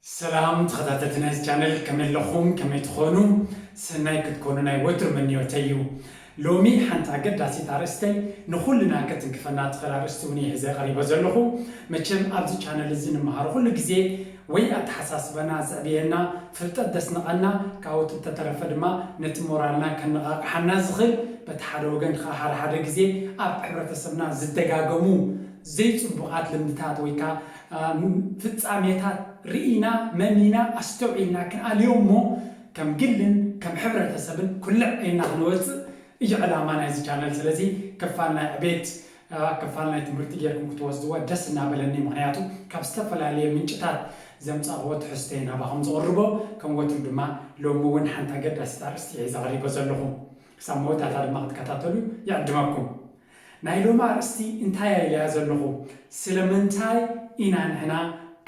ሰላም ተኸታተልቲ ናይዚ ቻነል፣ ከመይ ኣለኹም? ከመይ ትኾኑ? ሰናይ ክትኮኑ ናይ ወትሩ ምንዮተይ እዩ። ሎሚ ሓንቲ ኣገዳሲት ኣርእስተይ ንኹልና ከትንክፈና ትኽእል ኣርእስቲ እውን እየ ሒዘ ቀሪበ ዘለኹ። መቸም ኣብዚ ቻነል እዚ ንመሃሮ ኩሉ ግዜ ወይ ኣተሓሳስባና ዘዕብየና፣ ፍልጠት ዘስንቐና፣ ካብኡ ተተረፈ ድማ ነቲ ሞራልና ከነቓቕሓና ዝኽእል፣ በቲ ሓደ ወገን ከዓ ሓደ ሓደ ግዜ ኣብ ሕብረተሰብና ዝደጋገሙ ዘይጽቡቓት ልምድታት ወይ ከዓ ፍጻሜታት ርኢና መሚና ኣስተውዒልና ክንኣልዮ እሞ ከም ግልን ከም ሕብረተሰብን ኩልዕ ኢልና ክንወፅእ እዩ ዕላማ ናይዚ ቻነል። ስለዚ ክፋል ናይ ዕቤት ክፋል ናይ ትምህርቲ ጌርኩም ክትወስድዎ ደስ እናበለኒ፣ ምክንያቱ ካብ ዝተፈላለየ ምንጭታት ዘምፃእዎ ትሕዝቶ ናባኹም ዘቕርቦ። ከም ወትሩ ድማ ሎሚ እውን ሓንቲ ኣገዳሲት ኣርእስቲ እየ ዘቕሪቦ ዘለኹ። ክሳብ መወዳእታ ድማ ክትከታተሉ ይዕድመኩም። ናይ ሎሚ ኣርእስቲ እንታይ ኢለያ ዘለኹ? ስለምንታይ ኢና ንሕና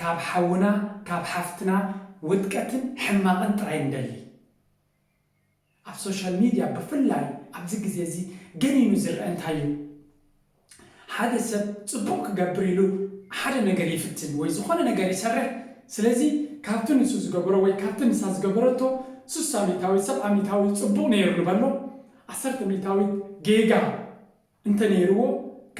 ካብ ሓውና ካብ ሓፍትና ውድቀትን ሕማቕን ጥራይ ንደሊ? ኣብ ሶሻል ሚድያ ብፍላይ ኣብዚ ግዜ እዚ ገኒኑ ዝረአ እንታይ እዩ? ሓደ ሰብ ጽቡቕ ክገብር ኢሉ ሓደ ነገር ይፍትን ወይ ዝኾነ ነገር ይሰርሕ። ስለዚ ካብቲ ንሱ ዝገበሮ ወይ ካብቲ ንሳ ዝገበረቶ ስሳ ሚእታዊ፣ ሰብዓ ሚእታዊ ጽቡቕ ነይሩ ንበሎ፣ ዓሰርተ ሚእታዊ ጌጋ እንተ ነይርዎ፣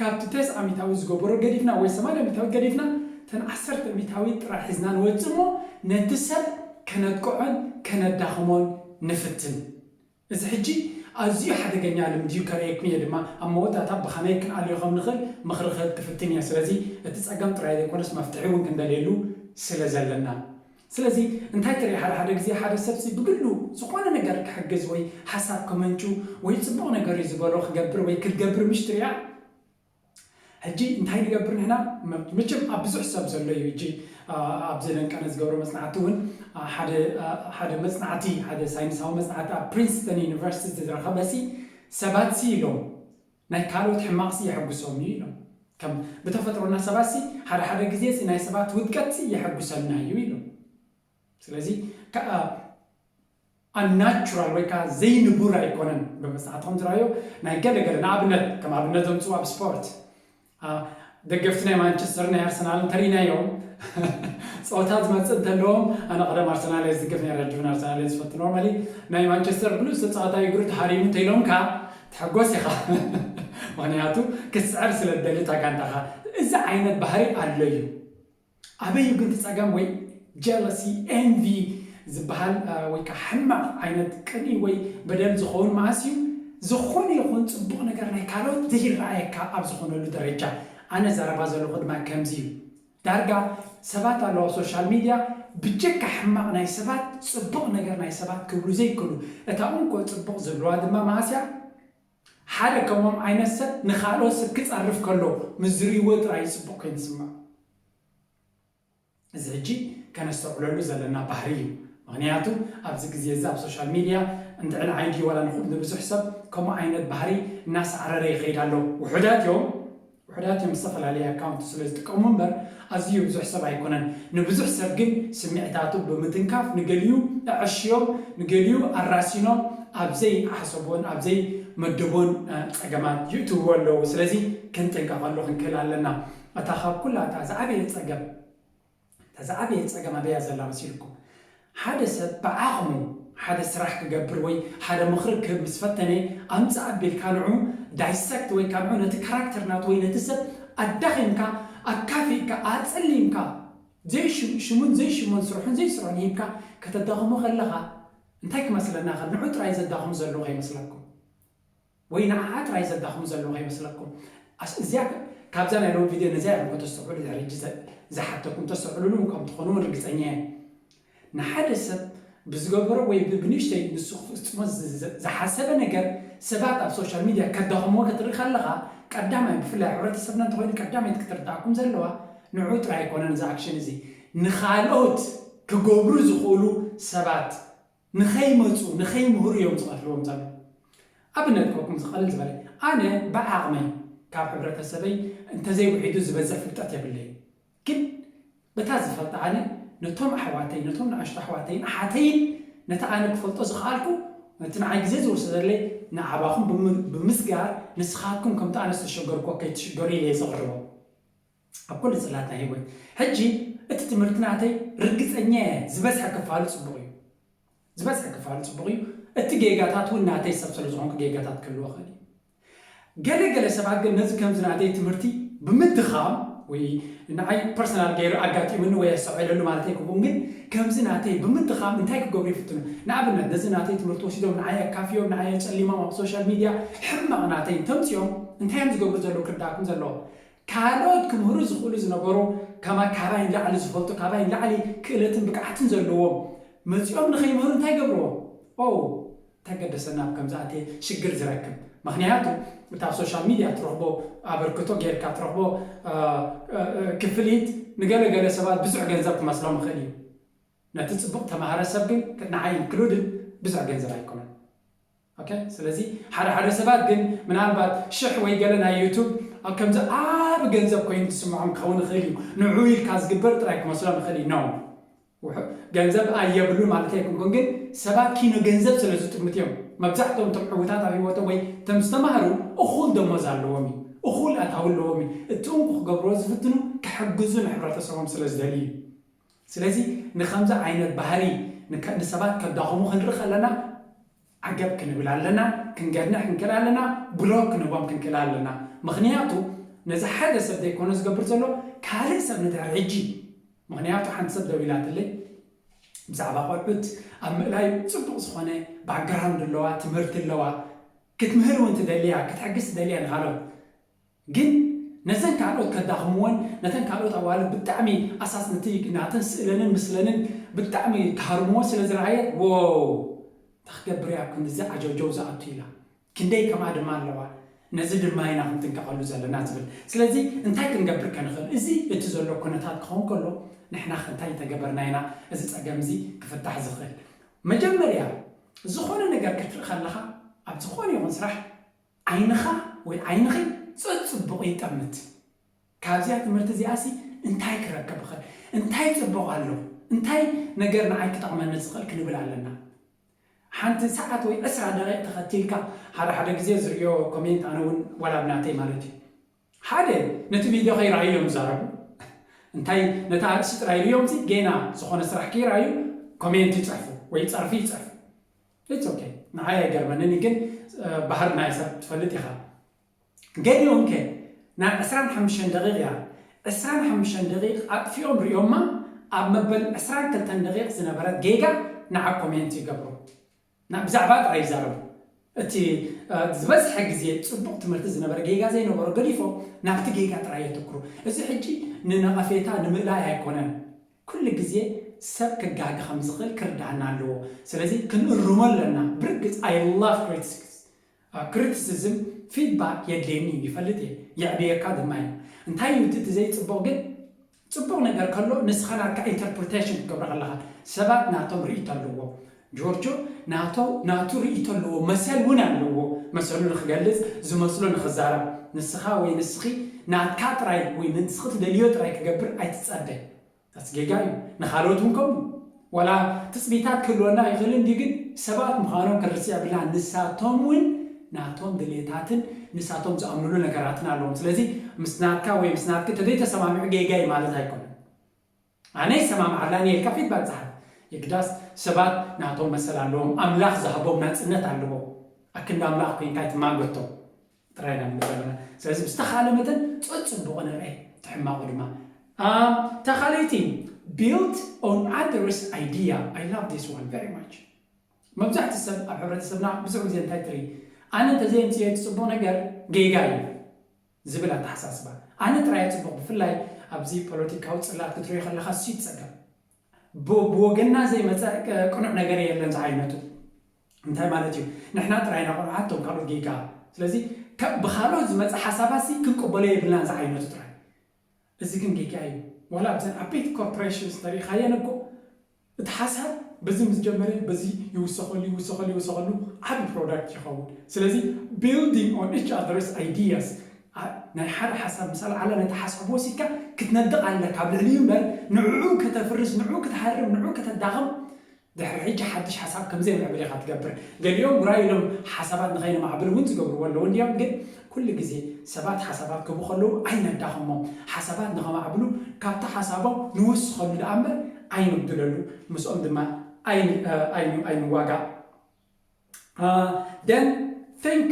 ካብቲ ተስዓ ሚእታዊ ዝገበሮ ገዲፍና ወይ ሰማንያ ሚእታዊ ገዲፍና፣ እተን ዓሰርተ ሚእታዊ ጥራሕ ሒዝና ንወጽእ እሞ ነቲ ሰብ ከነጥቅዖን ከነዳኽሞን ንፍትን። እዚ ሕጂ ኣዝዩ ሓደገኛ ልምዲ እዩ፣ ከርእየኩም እየ ድማ ኣብ መወዳእታ ብኸመይ ክንኣልዮ ከም ንኽእል ምኽሪ ክህብ ክፍትን እየ። ስለዚ እቲ ጸገም ጥራይ ዘይኮነስ መፍትሒ እውን ክንደልየሉ ስለ ዘለና። ስለዚ እንታይ ትርኢ፣ ሓደ ሓደ ግዜ ሓደ ሰብሲ ብግሉ ዝኾነ ነገር ክሕግዝ ወይ ሓሳብ ከመንጩ ወይ ጽቡቕ ነገር እዩ ዝበሎ ክገብር ወይ ክትገብር ምሽ ትሪኣ? ሕጂ እንታይ ንገብር ንሕና? መ-፣ መቸም ኣብ ብዙሕ ሰብ ዘሎ እዩ። ሕጂ፣ አ፣ ኣብዚ ለንቀነ ዝገብሮ መጽናዕቲ እውን፣ አ፣ ሓደ፣ አ፣ ሓደ መጽናዕቲ፣ ሓደ ሳይንሳዊ መጽናዕቲ ኣብ ፕሪንስተን ዩኒቨርሲቲ ዝተረኸበ ሲ ሰባት ሲ ኢሎም ናይ ካልኦት ሕማቕ ሲ የሐጉሶም እዩ ኢሎም። ከም ብተፈጥሮና ሰባት ሲ ሓደ ሓደ ግዜ ሲ ናይ ሰባት ውድቀት ሲ የሐጉሰና እዩ ኢሎም። ስለዚ ከ-፣ አ፣ ኣናቹራል ወይ ከዓ ዘይንቡር ኣይኮነን። ብመጽናዕቲ ከም ዝረኣዮ ናይ ገለ ገለ ንኣብነት፣ ከም ኣብነት ዘምጽኡ ኣብ ስፖርት፣ አ፣ ደገፍቲ ናይ ማንቸስተር ናይ ኣርሰናል እንተርኢናዮም ጸወታ ዝመጽእ እንተለዎም፣ ኣነ ቀደም ኣርሰናል እየ ዝድግፍ ነይረ፣ ሕጂ እውን ኣርሰናል እየ ዝፈቱ። ኖርማሊ ናይ ማንቸስተር ብሉጽ ተጻዋታይ እግሩ ተሃሪሙ እንተኢሎምካ ትሕጎስ ኢኻ። ምኽንያቱ ክትስዕር ስለ ትደሊ እታ ጋንታኻ። እዚ ዓይነት ባህሪ ኣሎ እዩ። ኣበይ ግን እቲ ጸገም ወይ ጀለሲ፣ ኤንቪ ዝበሃል፣ አ፣ ወይ ከዓ ሕማቕ ዓይነት ቅንኢ ወይ በደል ዝኸውን መዓስ እዩ? ዝኾነ ይኹን ጽቡቕ ነገር ናይ ካልኦት ዘይረኣየካ ኣብ ዝኾነሉ ደረጃ። ኣነ ዘረባ ዘለኹ ድማ ከምዚ እዩ። ዳርጋ ሰባት ኣለዉ ኣብ ሶሻል ሚድያ ብጀካ ሕማቕ ናይ ሰባት ጽቡቕ ነገር ናይ ሰባት ክብሉ ዘይክእሉ። እታ እንኮ ጽቡቕ ዝብልዋ ድማ መዓስ እያ? ሓደ ከምኦም ዓይነት ሰብ ንኻልኦት ሰብ ክጸርፍ ከሎ ምስ ዝርእይዎ ጥራይ እዩ ጽቡቕ ኮይኑ ዝስምዖም። እዚ ሕጂ ከነስተውዕለሉ ዘለና ባህሪ እዩ። ምኽንያቱ ኣብዚ ግዜ እዚ ኣብ ሶሻል ሚድያ እንድዒ ንዓይ ድዩ ዋላ ንኹ-፣ ንብዙሕ ሰብ ከምኡ ዓይነት ባህሪ እናሰዓረረ ይኸይድ ኣሎ። ውሑዳት እዮም፣ ውሑዳት እዮም ዝተፈላለየ ኣካውንት ስለ ዝጥቀሙ እምበር ኣዝዩ ብዙሕ ሰብ ኣይኮነን። ንብዙሕ ሰብ ግን ስምዒታቱ ብምትንካፍ ንገሊኡ ኣዐሽዮም፣ ንገሊኡ ኣራሲኖም ኣብ ዘይሓሰቦን ኣብ ዘይመደቦን፣ እ፣ ጸገማት ይእትውዎ ኣለዉ። ስለዚ ክንጥንቀቐሉ ክንክእል ኣለና። እታ ካብ ኩላ እታ ዝዓበየ ጸገም እታ ዝዓበየ ጸገም ኣበይ እያ ዘላ መሲልኩም? ሓደ ሰብ ብዓቕሙ ሓደ ስራሕ ክገብር ወይ ሓደ ምኽሪ ክህብ ምስ ፈተነ፣ ኣምጽእ ኣቢልካ ንዑ ዳይሰክት ወይ ከዓ ንዑ ነቲ ካራክተር ናቱ ወይ ነቲ ሰብ ኣዳኺምካ፣ ኣካፊእካ፣ ኣጸሊምካ፣ ዘይሽም-፣ ሽሙን ዘይሽሞን ስርሑን ዘይስርሑን ሂብካ ከተዳኽሞ ከለኻ፣ እንታይ ክመስለና ይኽእል? ንዑ ጥራይ ዘዳኽሙ ዘለዉ ከይመስለኩም። ወይ ንዓኣ ጥራይ ዘዳኽሙ ዘለዉ ከይመስለኩም። ኣስ-፣ እዚኣ ከ-፣ ካብዛ ናይ ሎሚ ቪድዮ ነዚኣ ኢኹም ከተስተውዕሉ ድሕሪ ሕጂ ዘ-፣ ዝሓተኩም፣ ተስተውዕሉሉ እውን ከም ትኾኑ እውን ርግጸኛ እየ። ንሓደ ሰብ ብዝገበሮ ወይ ብ-፣ ብንእሽተይ ንሱ ክፍጽሞ ዝ-፣ ዝ-፣ ዝሓሰበ ነገር ሰባት ኣብ ሶሻል ሚድያ ከዳኽምዎ ክትርኢ ከለኻ፣ ቀዳማይ ብፍላይ ሕብረተሰብና እንተኾይኑ ቀዳመይቲ ክትርድኣኩም ዘለዋ ንዕኡ ጥራይ ኣይኮነን እዚ ኣክሽን እዚ፣ ንኻልኦት ክገብሩ ዝኽእሉ ሰባት ንኸይመጹ፣ ንኸይምህሩ እዮም ዝቐትልዎም ዘለዉ። ኣብነት ክህበኩም ዝቐልል ዝበለ፣ ኣነ ብዓቕመይ ካብ ሕብረተሰበይ እንተዘይውሒዱ ዝበዝሕ ፍልጠት የብለይን። ግን በታ ዝፈልጣ ኣነ ነቶም ኣሕዋተይ፣ ነቶም ንኣሽቱ ኣሕዋተይን ኣሓተይን፣ ነቲ ኣነ ክፈልጦ ዝኸኣልኩ፣ ነቲ ንዓይ ግዜ ዝወሰደለይ ንዓባኹም ብም-፣ ብምስጋር፣ ንስኻትኩም ከምቲ ኣነ ዝተሸገርኩዎ ከይትሽገሩ ኢለ እየ ዘቕርቦ። ኣብ ኩሉ ጽላት ናይ ህይወት። ሕጂ እቲ ትምህርቲ ናተይ ርግጸኛ እየ ዝበዝሐ ክፋሉ ጽቡቕ እዩ። ዝበዝሐ ክፋሉ ጽቡቕ እዩ። እቲ ጌጋታት እውን ናተይ ሰብ ስለ ዝኾንኩ ጌጋታት ክህልዎ ይኽእል እዩ። ገለ ገለ ሰባት ግን ነዚ ከምዚ ናተይ ትምህርቲ ብምድኻም ወይ ንዓይ ፐርሰናል ገይሩ ኣጋጢሙኒ ወይ ኣስተውዒለሉ ማለት ኣይኮንኩን፣ ግን ከምዚ ናተይ ብምድኻም እንታይ ክገብሩ ይፍትኑ? ንኣብነት ነዚ ናተይ ትምህርቲ ወሲዶም ንዓይ ኣካፍዮም፣ ንዓይ ኣጸሊሞም፣ ኣብ ሶሻል ሚድያ ሕማቕ ናተይ እንተምጽኦም እንታይ እዮም ዝገብሩ ዘለዉ ክርዳእኩም ዘለዎ? ካልኦት ክምህሩ ዝኽእሉ ዝነበሩ ከማ ካባይ ንላዕሊ ዝፈልጡ፣ ካባይ ንላዕሊ ክእለትን ብቕዓትን ዘለዎም መጺኦም ንኸይምህሩ እንታይ ገብርዎ? ኦ ተገደሰና ኣብ ከምዚ ኣትየ ሽግር ዝረክብ። ምኽንያቱ እታ ኣብ ሶሻል ሚድያ ትረኽቦ ኣበርክቶ ጌርካ ትረኽቦ እ፣ እ፣ እ፣ ክፍሊት ንገለገለ ሰባት ብዙሕ ገንዘብ ክመስሎም ይኽእል እዩ። ነቲ ጽቡቕ ተማሃረ ሰብ ግን ንዓይ ኢንክሉድድ ብዙሕ ገንዘብ ኣይኮነን። ኦኬ፣ ስለዚ ሓደ ሓደ ሰባት ግን ምናልባት ሽሕ ወይ ገለ ናይ ዩቱብ ኣብ ከምዚ ዓቢ ገንዘብ ኮይኑ ትስምዖም ክኸውን ይኽእል እዩ። ንዑ ኢልካ ዝግበር ጥራይ ክመስሎም ይኽእል እዩ። ኖ፣ ውሑ- ገንዘብ ኣየብሉን ማለት ኣይኮንኩን፣ ግን ሰባት ኪኖ ገንዘብ ስለ ዝጥምት እዮም። መብዛሕትኦም እቶም ዕውታት ኣብ ህይወቶም ወይ እቶም ዝተማህሩ እኹል ደሞዝ ኣለዎም እዩ፣ እኹል ኣታዊ ኣለዎም እዩ። እቲ እንኩ ክገብርዎ ዝፍትኑ ክሕግዙ ንሕብረተሰቦም ስለ ዝደልዩ እዩ። ስለዚ ንከምዚ ዓይነት ባህሪ ንከ- ንሰባት ከዳኽሙ ክንርኢ ከለና ዓገብ ክንብል ኣለና፣ ክንገድንሕ ክንክእል ኣለና፣ ብሎክ ክንህቦም ክንክእል ኣለና። ምኽንያቱ ነዚ ሓደ ሰብ ዘይኮነ ዝገብር ዘሎ ካልእ ሰብ ንድሕር ሕጂ ምኽንያቱ ሓንቲ ሰብ ደዊላትለይ ብዛዕባ ቆልዑት ኣብ ምእላይ ጽቡቕ ዝኾነ ባክግራውንድ ኣለዋ፣ ትምህርቲ ኣለዋ፣ ክትምህር እውን ትደልያ ክትሕግዝ ትደልያ ንኻልኦት ግን ነዘን ካልኦት ከዳኽምወን ነተን ካልኦት ኣዋልድ ብጣዕሚ ኣሳስ ነቲ ናተን ስእለንን ምስለንን ብጣዕሚ ክሃርምዎ ስለ ዝረኣየት ዎው እንታይ ክገብር እያ ኣብ ክንድዚ ዓጀውጀው ዝኣቱ ኢላ ክንደይ ከምኣ ድማ ኣለዋ ነዚ ድማ ኢና ክንጥንቀቐሉ ዘለና ዝብል ስለዚ እንታይ ክንገብር ከንኽእል እዚ እቲ ዘሎ ኩነታት ክኸውን ከሎ ንሕና እንታይ እንተገበርና ኢና እዚ ፀገም እዚ ክፍታሕ ዝኽእል መጀመርያ ዝኾነ ነገር ክትርኢ ከለኻ ኣብ ዝኾነ ይኹን ስራሕ ዓይንኻ ወይ ዓይንኺ ፀፅቡቕ ይጠምት ካብዚኣ ትምህርቲ እዚኣሲ እንታይ ክረከብ ኽእል እንታይ ፅቡቕ ኣሎ እንታይ ነገር ንዓይ ክጠቕመኒ ዝኽእል ክንብል ኣለና ሓንቲ ሰዓት ወይ ዕስራ ደቂቕ ተኸቲልካ ሓደ ሓደ ግዜ ዝርእዮ ኮሜንት ኣነ እውን ዋላ ብናተይ ማለት እዩ ሓደ ነቲ ቪድዮ ከይረኣዩ እዮም ዝዛረቡ እንታይ ነቲ ኣርእስቲ ጥራይ ርእዮም ጌና ዝኾነ ስራሕ ከይረኣዩ ኮሜንት ይፅሕፉ ወይ ፀርፊ ይፅሕፉ It's okay ንዓይ ኣይገርመንን ግን ባህር ናይ ሰብ ትፈልጥ ኢኻ ገሊኦም ከ ናይ ዕስራን ሓሙሽተን ደቂቕ እያ ዕስራን ሓሙሽተን ደቂቕ ኣጥፊኦም ርእዮማ ኣብ መበል ዕስራን ክልተን ደቂቕ ዝነበረት ጌጋ ንዓ ኮሜንት ይገብሩ ብዛዕባ ጥራይ ይዛረቡ እቲ ዝበዝሐ ግዜ ጽቡቕ ትምህርቲ ዝነበረ ጌጋ ዘይነበሮ ገዲፎም ናብቲ ጌጋ ጥራይ የተክሩ እዚ ሕጂ ንነቐፌታ ንምእላይ ኣይኮነን ኩሉ ግዜ ሰብ ክጋገ ከም ዝኽእል ክርዳእና ኣለዎ ስለዚ ክንእርሞ ኣለና ብርግጽ I love criticism criticism feedback የድልየኒ ይፈልጥ እየ የዕብየካ ድማ እዩ እንታይ እዩ እቲ ዘይጽቡቕ ግን ጽቡቕ ነገር ከሎ ንስኻ ናትካ interpretation ክትገብሮ ከለኻ ሰባት ናቶም ርእይቶ ኣለዎም ጆርጆ ናቶ ናቱ ርእይቶ ኣለዎ መሰል እውን ኣለዎ መሰሉ ንክገልጽ ዝመስሎ ንክዛረብ ንስኻ ወይ ንስኺ ናትካ ጥራይ ወይ ንስኺ ትደልዮ ጥራይ ክገብር ኣይትጸበ ኣስጌጋ እዩ ንኻልኦት እውን ከምኡ ዋላ ትጽቢታት ክህልወና ይኽእል እንዲ ግን ሰባት ምዃኖም ክንርስዕ ብላ ንሳቶም እውን ናቶም ድሌታትን ንሳቶም ዝኣምኑሉ ነገራትን ኣለዎም ስለዚ ምስ ናትካ ወይ ምስ ናትኪ ተዘይተሰማሚዑ ጌጋ እዩ ማለት ኣይኮነን ኣነ ይሰማምዓላን እየ ኢልካ ፊድባክ ዝሃብ የግዳስ ሰባት ናቶም መሰል ኣለዎም ኣምላኽ ዝሃቦም ናጽነት ኣለዎም ኣክንዲ ኣምላኽ ኮይንካ ኣይትማገቶም ጥራይ ኢና ንብል ዘለና ስለዚ ብዝተኻለ መጠን ጸጽቡቑ ንርአ እቲ ሕማቑ ድማ እታ ካልኣይቲ build on others idea I love this one very much መብዛሕቲ ሰብ ኣብ ሕብረተሰብና ብዙሕ ግዜ እንታይ ትርኢ ኣነ እንተዘየምፅኦ እቲ ፅቡቕ ነገር ጌጋ እዩ ዝብል ኣተሓሳስባ ኣነ ጥራይ ፅቡቕ ብፍላይ ኣብዚ ፖለቲካዊ ፅላት ክትሪኦ ከለካ እሱ ይፀገም ብወገንና ዘይመፀ ቅኑዕ ነገር የለን ዝዓይነቱ እንታይ ማለት እዩ ንሕና ጥራይና ቅኑዓት ቶም ካልኦት ጌጋ ስለዚ ብካልኦት ዝመፀ ሓሳባሲ ክንቅበሎ የብልናን ዝዓይነቱ ጥራይ እዚ ግን ጌጋ እዩ ዋላ ኣብዘን ዓበይቲ corporations ተሪኢኻየን እኮ እቲ ሓሳብ በዚ ምስ ጀመረ በዚ ይውሰኸሉ ይውሰኸሉ ይውሰኸሉ ዓቢ product ይኸውን ስለዚ building on each other's ideas ናይ ሓደ ሓሳብ ምስ ኣልዓለ ነቲ ሓሳብ ወሲድካ ክትነድቕ ኣለካ ኣብ ልዕሊኡ እምበር ንዕኡ ከተፍርስ ንዕኡ ክትሃርም ንዕኡ ከተዳኽም ድሕሪ ሕጂ ሓድሽ ሓሳብ ከምዘይምዕብል ኢኻ ትገብር። ገሊኦም ውራይ ኢሎም ሓሳባት ንኸይነማዕብል እውን ዝገብርዎ ኣለዉ እንዲዮም። ግን ኩሉ ግዜ ሰባት ሓሳባት ክህቡ ከለዉ ኣይነዳኸሞም። ሓሳባት ንኸማዕብሉ ካብቲ ሓሳቦም ንውስኸሉ ደኣ እምበር ኣይንጉድለሉ፣ ምስኦም ድማ ኣይን- ኣይን- ኣይንዋጋእ። then think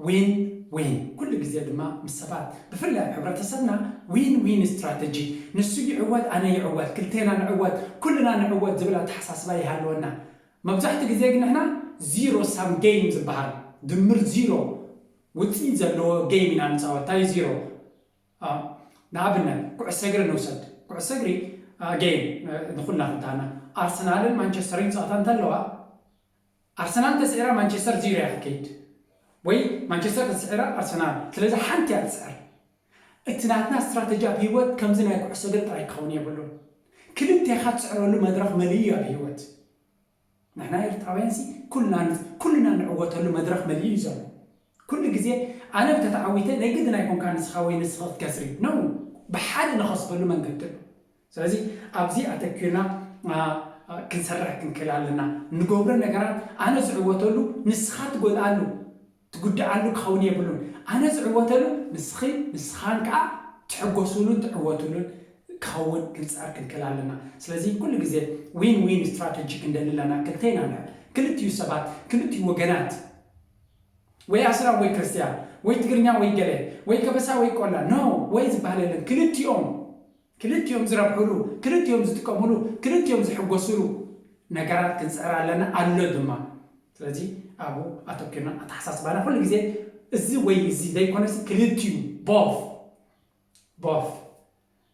win win። ኩሉ ግዜ ድማ ምስ ሰባት፣ ብፍላይ ኣብ ሕብረተሰብና፣ ዊን ዊን ስትራተጂ፣ ንሱ ይዕወት ኣነ ይዕወት፣ ክልቴና ንዕወት፣ ኩልና ንዕወት ዝብል ኣተሓሳስባ ይሃለወና። መብዛሕትኡ ግዜ ግን ንሕና ዚሮ ሳም ጌም ዝበሃል፣ ድምር ዚሮ ውፅኢት ዘለዎ ጌም ኢና ንፃወት። እንታይ ዚሮ? ንኣብነት ኩዕሶ እግሪ ንውሰድ። ኩዕሶ እግሪ ጌም ንኩልና ክዳና፣ ኣርሰናልን ማንቸስተርን ፀወታ እንተለዋ፣ ኣርሰናል ተስዒራ ማንቸስተር ዚሮ እያ ክትከይድ፣ ወይ ማንቸስተር ተስዒራ ኣርሰናል። ስለዚ ሓንቲ እያ ትስዕር። እቲ ናትና ስትራተጂ ኣብ ህይወት ከምዚ ናይ ኩዕሶ እግሪ ጥራይ ክኸውን የብሉን። ክልቴኻ ትስዕረሉ መድረኽ መሊኡ እዩ ኣብ ህይወት። ንሕና ኤርትራውያንሲ ኩልና ኩልና ንዕወተሉ መድረኽ መሊኡ እዩ ዘሎ። ኩሉ ግዜ ኣነ እንተተዓዊተ ናይ ግድን ኣይኮንካ ንስኻ ወይ ንስኻ ክትከስሪ ነው። ብሓደ ንኸስበሉ መንገዲ ኣሎ። ስለዚ ኣብዚ ኣተኪርና ክንሰርሕ ክንክእል ኣለና። ንገብሮ ነገራት ኣነ ዝዕወተሉ ንስኻ ትጎድኣሉ ትጉድኣሉ ክኸውን የብሉን። ኣነ ዝዕወተሉ ንስኺ ንስኻን ከዓ ትሕጎሱሉን ትዕወቱሉን ክኸውን ክንፅዕር ክንክእል ኣለና። ስለዚ ኩሉ ግዜ ዊን ዊን ስትራተጂ ክንደሊ ኣለና። ክልተና ንሕን ክልቲኡ ሰባት ክልቲኡ ወገናት ወይ ኣስላም ወይ ክርስትያን ወይ ትግርኛ ወይ ገለ ወይ ከበሳ ወይ ቆላ ኖ ወይ ዝበሃል የለን። ክልቲኦም ክልቲኦም ዝረብሕሉ፣ ክልቲኦም ዝጥቀምሉ፣ ክልቲኦም ዝሕጎስሉ ነገራት ክንፅዕር ኣለና ኣሎ ድማ። ስለዚ ኣብኡ ኣተኪርና ኣተሓሳስባና ኩሉ ግዜ እዚ ወይ እዚ ዘይኮነሲ ክልቲኡ both both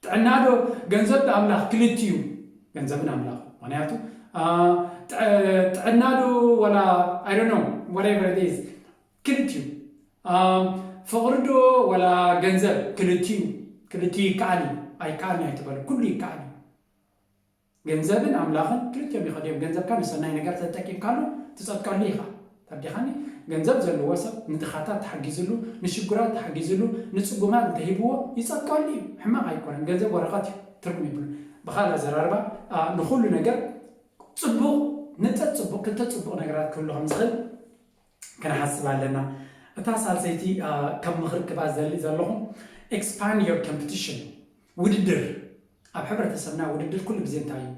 ጥዕና ዶ ገንዘብ ዶ ኣምላኽ ክልቲኡ ገንዘብን ኣምላኽ ምክንያቱ ጥዕና ዶ ወላ I don't know whatever it is ክልቲኡ ፍቕሪ ዶ ወላ ገንዘብ ክልቲኡ ክልቲኡ ይከኣል እዩ ኣይከኣልን ኣይትበሉ ኩሉ ይከኣል እዩ። ገንዘብን ኣምላኽን ክልቲኦም ይኸዱ እዮም። ገንዘብካ ንሰናይ ነገር ተጠቂምካሉ ትጸድቀሉ ኢኻ። ተርዲኻኒ? ገንዘብ ዘለዎ ሰብ ንድኻታት ተሓጊዝሉ፣ ንሽጉራት ተሓጊዝሉ፣ ንጽጉማት እንተሂብዎ ይጸድቀሉ እዩ። ሕማቕ ኣይኮነን። ገንዘብ ወረቐት እዩ፣ ትርጉም የብሉን። ብኻልእ ኣዘራርባ ንኹሉ ነገር ጽቡቕ ንጠ ጽቡቕ ክልተ ጽቡቕ ነገራት ክህሉ ከም ዝኽእል ክንሓስብ ኣለና። እታ ሳልሰይቲ ከም ምኽሪ ክባ ዘሊ ዘለኹ expand your competition ውድድር ኣብ ሕብረተሰብና ውድድር ኩሉ ግዜ እንታይ እዩ?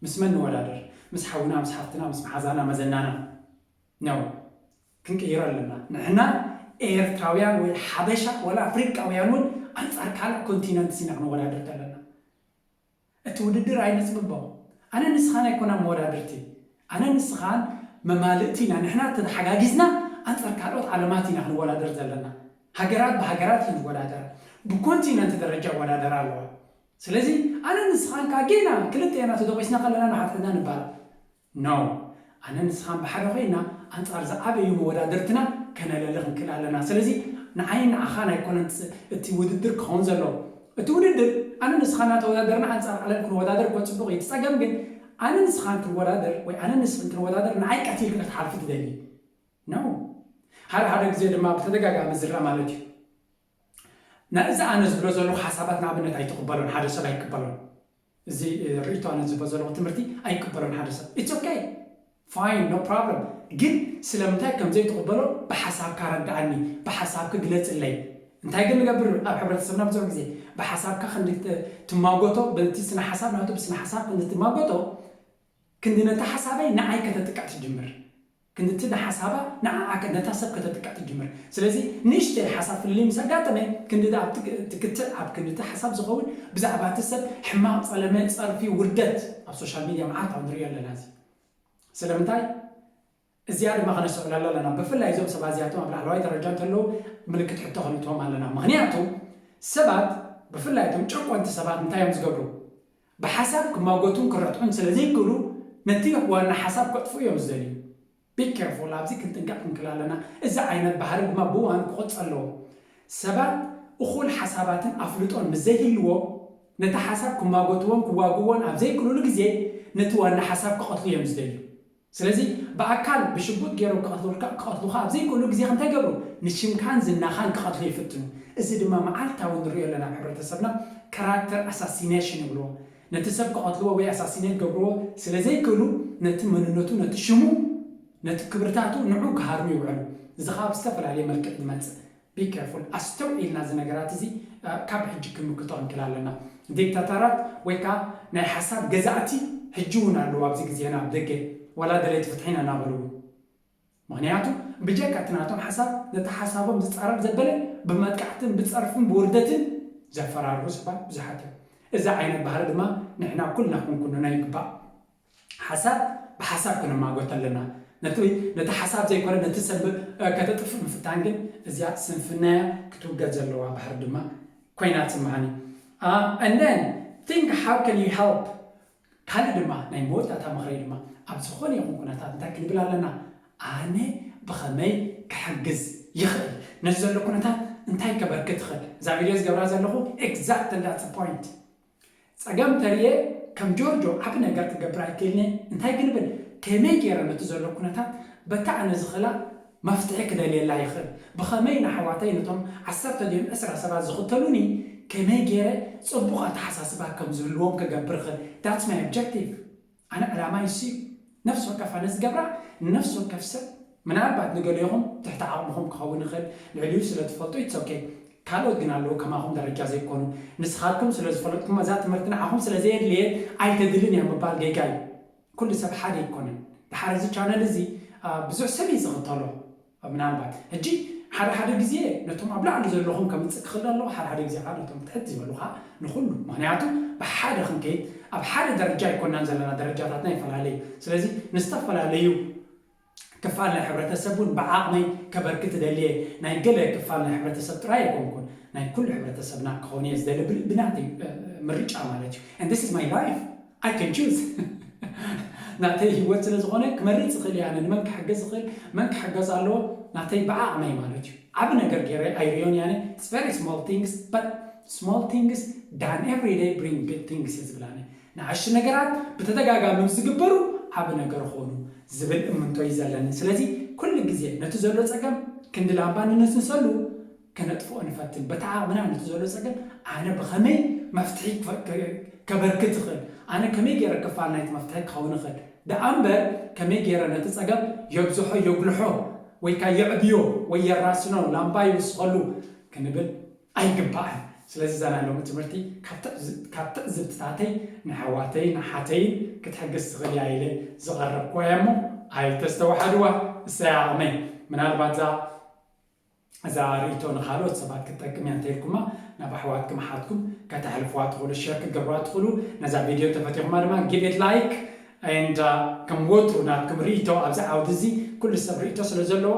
ምስ መን ንወዳደር? ምስ ሓውና፣ ምስ ሓፍትና፣ ምስ መሓዛና፣ መዘናና ነው ክንቅይሮ ኣለና። ንሕና ኤርትራውያን ወይ ሓበሻ ወላ ኣፍሪቃውያን እውን ኣንጻር ካልእ ኮንቲነንት ሲና ክንወዳደር ዘለና። እቲ ውድድር ኣይነጽብቦ። ኣነ ንስኻን ኣይኮና መወዳድርቲ። ኣነ ንስኻን መማልእቲ ኢና። ንሕና ተተሓጋጊዝና ኣንጻር ካልኦት ዓለማት ኢና ክንወዳደር ዘለና። ሃገራት ብሃገራት እዩ ዝወዳደር። ብኮንቲነንት ደረጃ ይወዳደር ኣለዋ። ስለዚ ኣነ ንስኻን ከዓ ጌና ክልተ ኢና ተደቂስና ከለና ንሓትሕትና ንባል። ኖ ኣነ ንስኻን ብሓደ ኮይና ኣንጻር ዝዓበዩ መወዳድርትና ከነለሊ ክንክእል ኣለና። ስለዚ ንዓይን ንዓኻን ኣይኮነን እቲ ውድድር ክኸውን ዘለዎ። እቲ ውድድር ኣነ ንስኻ እናተወዳደርና ኣንጻር ዓለም ክንወዳደር እኮ ጽቡቕ እዩ። እቲ ጸገም ግን ኣነ ንስኻን ክንወዳደር ወይ ኣነ ንስኽን ክንወዳደር ንዓይ ቀቲልካ ክትሓልፊ ትደሊ ነው። ሓደ ሓደ ግዜ ድማ ብተደጋጋሚ ዝረኣ ማለት እዩ። ነዚ ኣነ ዝብሎ ዘለኹ ሓሳባት ንኣብነት ኣይትቕበሎን፣ ሓደ ሰብ ኣይቅበሎን። እዚ ርእይቶ ኣነ ዝህቦ ዘለኹ ትምህርቲ ኣይቅበሎን ሓደ ሰብ። It's okay fine no problem። ግን ስለምንታይ ከም ዘይትቕበሎ ብሓሳብካ ረድኣኒ፣ ብሓሳብክ ግለጽለይ። እንታይ ግን ንገብር ኣብ ሕብረተሰብና ብዙሕ ግዜ ብሓሳብካ ክንዲ ትማጎቶ በቲ ስነ ሓሳብ ናቱ ብስነ ሓሳብ ክንዲ ትማጎቶ ክንዲ ነታ ሓሳበይ ንዓይ ከተጥቅዕ ትጅምር። ክንድቲ ንሓሳባ ንዓኣ ነታ ሰብ ከተጥቅዕ ትጅምር። ስለዚ ንእሽተይ ሓሳብ ፍልልይ ምስ ኣጋጠመ ክንዲ ኣብ ትክትዕ ኣብ ክንድቲ ሓሳብ ዝኸውን ብዛዕባ እቲ ሰብ ሕማቕ ጸለመ ጸርፊ ውርደት ኣብ ሶሻል ሚድያ መዓልታዊ ንሪኦ ኣለና። እዚ ስለምንታይ እዚኣ ድማ ከነስተውዕለላ ኣለና። ብፍላይ እዞም ሰባት እዚኣቶም ኣብ ላዕለዋይ ደረጃ እንተለዉ ምልክት ሕቶ ከነእትዎም ኣለና። ምክንያቱ ሰባት ብፍላይ እቶም ጨቆንቲ ሰባት እንታይ እዮም ዝገብሩ? ብሓሳብ ክማጎቱን ክረትዑን ስለ ዘይክእሉ ነቲ ዋና ሓሳብ ከጥፍኡ እዮም ዝደልዩ። Be careful ኣብዚ ክንጥንቀቕ ክንክእል ኣለና። እዚ ዓይነት ባህሪ ድማ ብእዋኑ ክቕጽ ኣለዎ። ሰባት እኹል ሓሳባትን ኣፍልጦን ምስ ዘይህልዎ ነቲ ሓሳብ ክማጎትዎን ክዋግዎን ኣብ ዘይክእሉሉ ግዜ ነቲ ዋና ሓሳብ ክቐትሉ እዮም ዝደልዩ። ስለዚ ብኣካል ብሽጉጥ ገይሮም ክቐትሉልካ ክቐትሉኻ ኣብ ዘይክእሉ ግዜ እንታይ ገብሩ? ንሽምካን ዝናኻን ክቐትሉ ይፍትኑ። እዚ ድማ መዓልታዊ ንሪኦ ኣለና ኣብ ሕብረተሰብና character assassination ይብልዎ። ነቲ ሰብ ክቐትልዎ ወይ ኣሳሲኔት ገብርዎ ስለ ዘይክእሉ፣ ነቲ መንነቱ፣ ነቲ ሽሙ፣ ነቲ ክብርታቱ ንዑ ክሃርሙ ይውዕሉ። እዚ ኸዓ ብዝተፈላለየ መልክዕ ይመጽእ። Be careful፣ ኣስተውዒልና እዚ ነገራት እዚ ካብ ሕጂ ክንምክቶ ክንክእል ኣለና። ዲክታተራት ወይ ከዓ ናይ ሓሳብ ገዛእቲ ሕጂ እውን ኣለዉ ኣብዚ ግዜና ኣብ ደገ፣ ዋላ ደለይቲ ፍትሒ ኢና እናበሉ። ምኽንያቱ ብጀካ እቲ ናቶም ሓሳብ ነቲ ሓሳቦም ዝፃረር ዘበለ ብመጥቃዕትን ብፀርፍን ብውርደትን ዘፈራርሁ ሰባት ብዙሓት እዮም። እዚ ዓይነት ባህሪ ድማ ንሕና ኩልና ክንኩንኖ ይግባእ። ሓሳብ ብሓሳብ ክንማጎት ኣለና። ነቲ ነቲ ሓሳብ ዘይኮነ ነቲ ሰብ ከተጥፍእ ምፍታን ግን እዚኣ ስንፍናያ ክትውገድ ዘለዋ ባህሪ ድማ ኮይና ትስምዓኒ። And then think how can you help? ካልእ ድማ ናይ መወዳእታ ምኽረይ ድማ ኣብ ዝኾነ ይኹን ኩነታት እንታይ ክንብል ኣለና? ኣነ ብኸመይ ክሕግዝ ይኽእል? ነዚ ዘሎ ኩነታት እንታይ ከበርክት ይኽእል? እዛ ቪድዮ ዝገብራ ዘለኹ exactly that's the point። ጸገም ተርየ ከም ጆርጆ ዓቢ ነገር ክገብር ኣይክእልኒ። እንታይ ክንብል? ከመይ ገይረ ነቲ ዘሎ ኩነታት በታ ኣነ ዝኽእላ መፍትሒ ክደልየላ ይኽእል? ብኸመይ ንኣሕዋተይ ነቶም ዓሰርተ ድዮም ዕስራ ሰባት ዝኽተሉኒ ከመይ ገይረ ጽቡቕ ኣተሓሳስባ ከም ዝህልዎም ክገብር ይኽእል? That's my objective። ኣነ ዕላማይ እሱ እዩ። ነፍሲ ወከፍ ኣነ ዝገብራ ንነፍሲ ወከፍ ሰብ ምናልባት ንገሊኹም ትሕቲ ዓቕምኹም ክኸውን ይኽእል፣ ልዕሊኡ ስለ ትፈልጡ it's okay። ካልኦት ግን ኣለዉ ከማኹም ደረጃ ዘይኮኑ። ንስኻትኩም ስለ ዝፈለጥኩም እዛ ትምህርቲ ንዓኹም ስለ ዘየድልየት ኣይተድልን እያ ምባል ጌጋ እዩ። ኩሉ ሰብ ሓደ ኣይኮነን። ድሓር እዚ ቻነል እዚ ብዙሕ ሰብ እዩ ዝኽተሎ። ምናልባት ሕጂ ሓደ ሓደ ግዜ ነቶም ኣብ ላዕሊ ዘለኹም ከምፅእ ክኽእል ኣለኹ፣ ሓደ ሓደ ግዜ ከዓ ነቶም ትሕት ዝበሉ ከዓ ንኹሉ። ምኽንያቱ ብሓደ ክንከይድ ኣብ ሓደ ደረጃ ኣይኮናን ዘለና፣ ደረጃታትና ይፈላለዩ። ስለዚ ንዝተፈላለዩ ክፋል ናይ ሕብረተሰብ እውን ብዓቕመይ ከበርክት ደልየ ናይ ገለ ክፋል ናይ ሕብረተሰብ ጥራይ ኣይኮንኩን፣ ናይ ኩሉ ሕብረተሰብና ክኸውን እየ ዝደሊ ብል-፣ ብናተይ ምርጫ ማለት እዩ። And this is my life. I can choose. ናተይ ህይወት ስለ ዝኾነ ክመርጽ ይኽእል እየ። ኣነ ንመን ክሕግዝ ይኽእል፣ መን ክሕገዝ ኣለዎ፣ ናተይ ብዓቕመይ ማለት እዩ። ዓቢ ነገር ገይረ ኣይሪዮን እየ ኣነ። It's very small things, but small things done every day bring big things እየ ዝብል ኣነ። ንኣሽቱ ነገራት ብተደጋጋሚ ምስ ዝግበሩ ዓቢ ነገር ይኾኑ ዝብል እምንቶ እዩ ዘለኒ። ስለዚ ኩሉ ግዜ ነቲ ዘሎ ጸገም ክንዲ ላምባ ንነስንሰሉ ከነጥፍኦ ንፈትን። በታ ዓቕምና ነቲ ዘሎ ጸገም ኣነ ብኸመይ መፍትሒ ክፈ-፣ ከ-፣ ከበርክት እኽእል? ኣነ ከመይ ገይረ ክፋል ናይቲ መፍትሒ ክኸውን እኽእል? ደኣ እምበር ከመይ ገይረ ነቲ ጸገም የብዝሖ፣ የጉልሖ፣ ወይ ከኣ የዕብዮ፣ ወይ የራስኖ፣ ላምባ ይውስኸሉ ክንብል ኣይግባእን። ስለዚ እዛ ናይ ሎሚ ትምህርቲ ካብ ትዕዝ-፣ ካብ ትዕዝብትታተይ ንኣሕዋተይን ንሓተይን ክትሕግዝ ትኽእል እያ ኢለ ዝቐረብኩዋ እያ እሞ ኣይተስተውሓድዋ። እሰይ ዓቕመይ። ምናልባት እዛ እዛ ርእይቶ ንኻልኦት ሰባት ክትጠቅም እያ እንተኢልኩማ፣ ናብ ኣሕዋትኩም ኣሓትኩም ከተሕልፍዋ ትኽእሉ፣ ሸር ክትገብርዋ ትኽእሉ። ነዛ ቪድዮ እንተፈቲኹማ ድማ give it like and፣ uh፣ ከም ወትሩ ናትኩም ርእይቶ ኣብዚ ዓውዲ እዚ ኩሉ ሰብ ርእይቶ ስለ ዘለዎ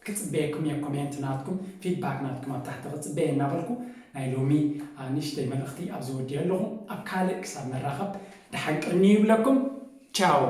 ክጽበየኩም እየ። ኮሜንት ናትኩም፣ ፊድባክ ናትኩም ኣብ ታሕቲ ክጽበየ እናበልኩ ናይ ሎሚ፣ uh፣ ንእሽተይ መልእኽቲ ኣብዚ ወዲአ ኣለኹ። ኣብ ካልእ ክሳብ ንራኸብ ደሓን ቀንዩ ይብለኩም። ቻው።